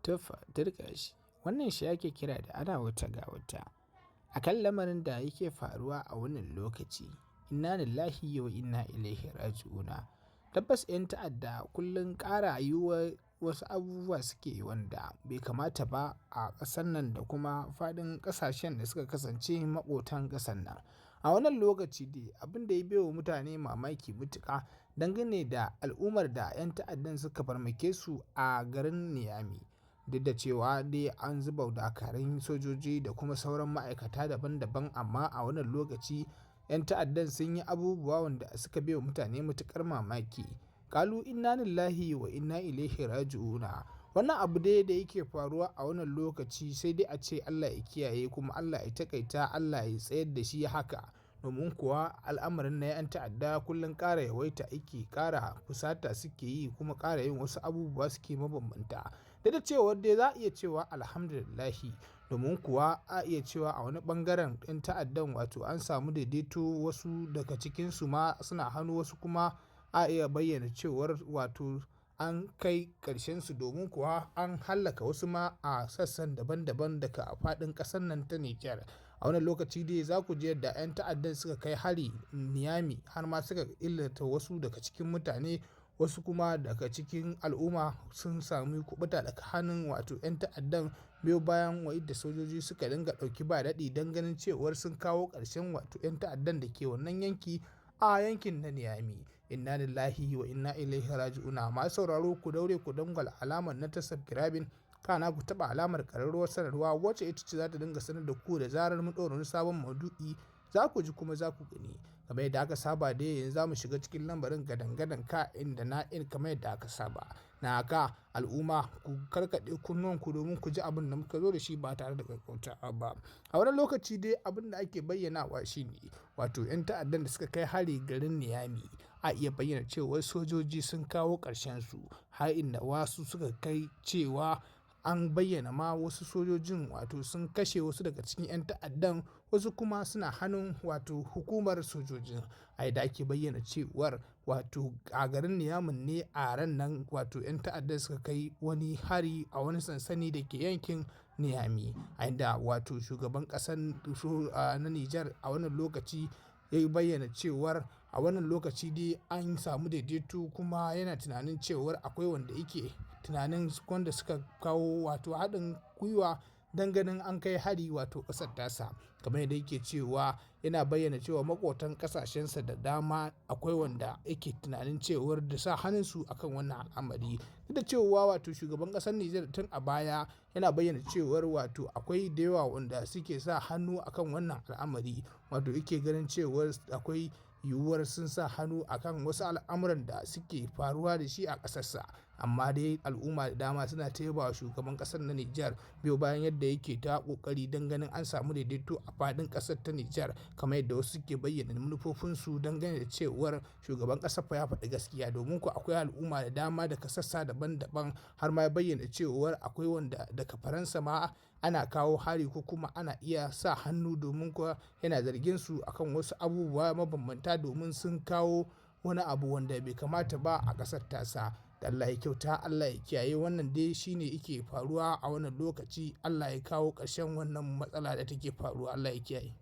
Tofa turƙashi, wannan shi ake kira da ana wata ga wata. A kan lamarin da yake faruwa a wannan lokaci, inna lillahi wa inna ilaihi raji'una. Tabbas 'yan ta'adda kullum ƙara yiwuwar wasu abubuwa suke wanda bai kamata ba a ƙasar nan da kuma faɗin ƙasashen da suka kasance maƙotan ƙasar nan. A wannan lokaci dai abin da ya baiwa mutane mamaki matuƙa dangane da al'ummar da 'yan ta'addan suka farmake su a garin Niyami. Duk da cewa dai an zuba dakarun sojoji da kuma sauran ma'aikata daban-daban, amma a wannan lokaci 'yan ta'addan sun yi abubuwa wanda suka baiwa mutane matuƙar mamaki. Ƙalu inna lillahi wa inna ilaihi raji'una. Wannan abu dai da yake faruwa a wannan lokaci sai dai a ce Allah ya kiyaye kuma Allah ya taƙaita, Allah ya tsayar da shi haka. Domin kuwa al'amarin na 'yan ta'adda kullum ƙara yawaita yake, ƙara fusata suke yi kuma ƙara yin wasu abubuwa suke mabambanta. Duk da cewar dai za a iya cewa alhamdulillahi, domin kuwa a iya cewa a wani ɓangaren 'yan ta'addan wato an samu daidaito, wasu daga cikinsu ma suna hannu, wasu kuma a iya bayyana cewar wato an kai ƙarshensu, domin kuwa an hallaka wasu ma a sassan daban-daban daga faɗin ƙasar nan ta Nijar. A wannan lokaci dai za ku ji yadda 'yan ta'addan suka kai hari Niyami har ma suka illata wasu daga cikin mutane, wasu kuma daga cikin al'umma sun sami kuɓuta daga hannun wato 'yan ta'addan, biyo bayan yadda sojoji suka dinga ɗauki ba daɗi don ganin cewar sun kawo ƙarshen wato 'yan ta'addan da ke wannan yanki a yankin na Niyami. Inna lillahi wa inna ilaihi raji'una. Masu sauraro, ku daure ku dangwala alamar na ta subscribing, kana ku taɓa alamar ƙararrawar sanarwa, wacce ita ce za ta dinga sanar da ku da zarar mun ɗora wani sabon maudu'i, za ku ji kuma za ku gani. Kamar yadda aka saba dai, yanzu za mu shiga cikin lambarin gadan-gadan ka inda na in kamar yadda aka saba. Na haka al'umma, ku karkaɗe kunnuwanku domin ku ji abin da muka zo da shi ba tare da gaggautawa ba. A wani lokaci dai abin da ake bayyanawa shine wato 'yan ta'addan da suka kai hari garin Niyami, a iya bayyana cewa sojoji sun kawo ƙarshen su, har inda wasu suka kai cewa an bayyana ma wasu sojojin wato sun kashe wasu daga cikin 'yan ta'addan, wasu kuma suna hannun wato hukumar sojojin. A yadda ake bayyana cewar wato a garin Niyamin ne a ran nan wato 'yan ta'addan suka kai wani hari a wani sansani da ke yankin Niyami, a inda wato shugaban ƙasar na Nijar a wannan lokaci ya bayyana cewar a wannan lokaci dai an samu daidaito, kuma yana tunanin cewar akwai wanda yake tunanin wanda suka kawo wato haɗin gwiwa don ganin an kai hari wato ƙasar tasa. Kamar yadda yake cewa, yana bayyana cewa maƙotan ƙasashensa da dama akwai wanda yake tunanin cewar da sa hannunsu akan wannan al'amari. Duk da cewa wato shugaban ƙasar Nijar tun a baya yana bayyana cewar wato akwai da yawa wanda suke sa hannu akan wannan al'amari, wato yake ganin cewar akwai yiwuwar sun sa hannu akan wasu al'amuran da suke faruwa da shi a ƙasarsa. Amma dai al'umma da dama suna ta yaba wa shugaban ƙasar na Nijar biyo bayan yadda yake ta ƙoƙari don ganin an samu daidaito a faɗin ƙasar ta Nijar, kamar yadda wasu suke bayyana manufofinsu dangane da cewar shugaban ƙasar fa ya faɗi gaskiya, domin kuwa akwai al'umma da dama daga sassa daban-daban, har ma ya bayyana cewar akwai wanda daga Faransa ma ana kawo hari ko kuma ana iya sa hannu, domin kuwa yana zargin su akan wasu abubuwa mabambanta domin sun kawo wani abu wanda bai kamata ba a ƙasar tasa. Allah ya kyauta, Allah ya kiyaye. Wannan dai shine yake faruwa a wannan lokaci. Allah ya kawo ƙarshen wannan matsala da take faruwa. Allah ya kiyaye.